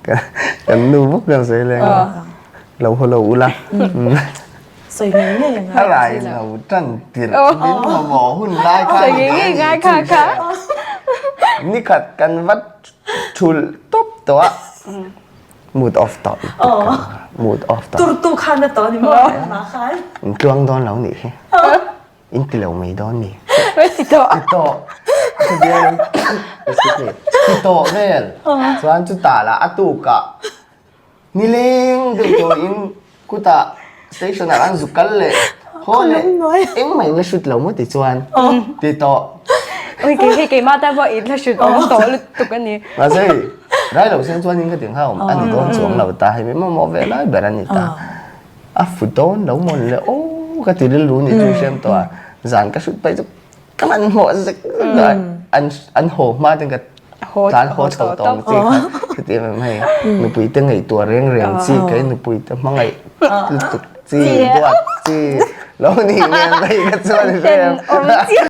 Kan nu bawk kan sawi leng a. Lo haw lo ula. Sawi ngei ngei a ngai. A rai lo tan tirh min mamawh hun lai kha Sawi ngei ngei ngai kha kha. Nikhat kan va thulh tawp tawh a. Mood off tawh. Mood off tawh. Tur tu khan a tawh ni maw? Khan. In tluang dawn lo nih hi. In ti lo mai dawn ni. Ti tawh. Ti tawh. Excuse me. Ti tawh vel. Chuan chutah lah a tukah nileng deuh tawh in kutah station ah an zuk kal leh haw leh engmah in la shoot lo maw ti chuan ti tawh. Oi kei hei keimah tan pawh in la shoot awm tawh lutuk a ni. Mahse hei rai lo sen chuan in ka ti nghal a ni dawn chuang lo ta hei min mamawh ve lai ber a ni ta. A fu dawn lo mawn le aw ka ti rilru ni chu hriam tawh a zan ka hrut paih chu ka man hmawh zek zek a an an haw hma ten ka tlan haw chho tawh ang chi kha chuti em em hei nupui te ngaihtuah reng reng chi kei nupui te hmangaih lutuk chi duat chi lo nih nen mai ka chuan hriam.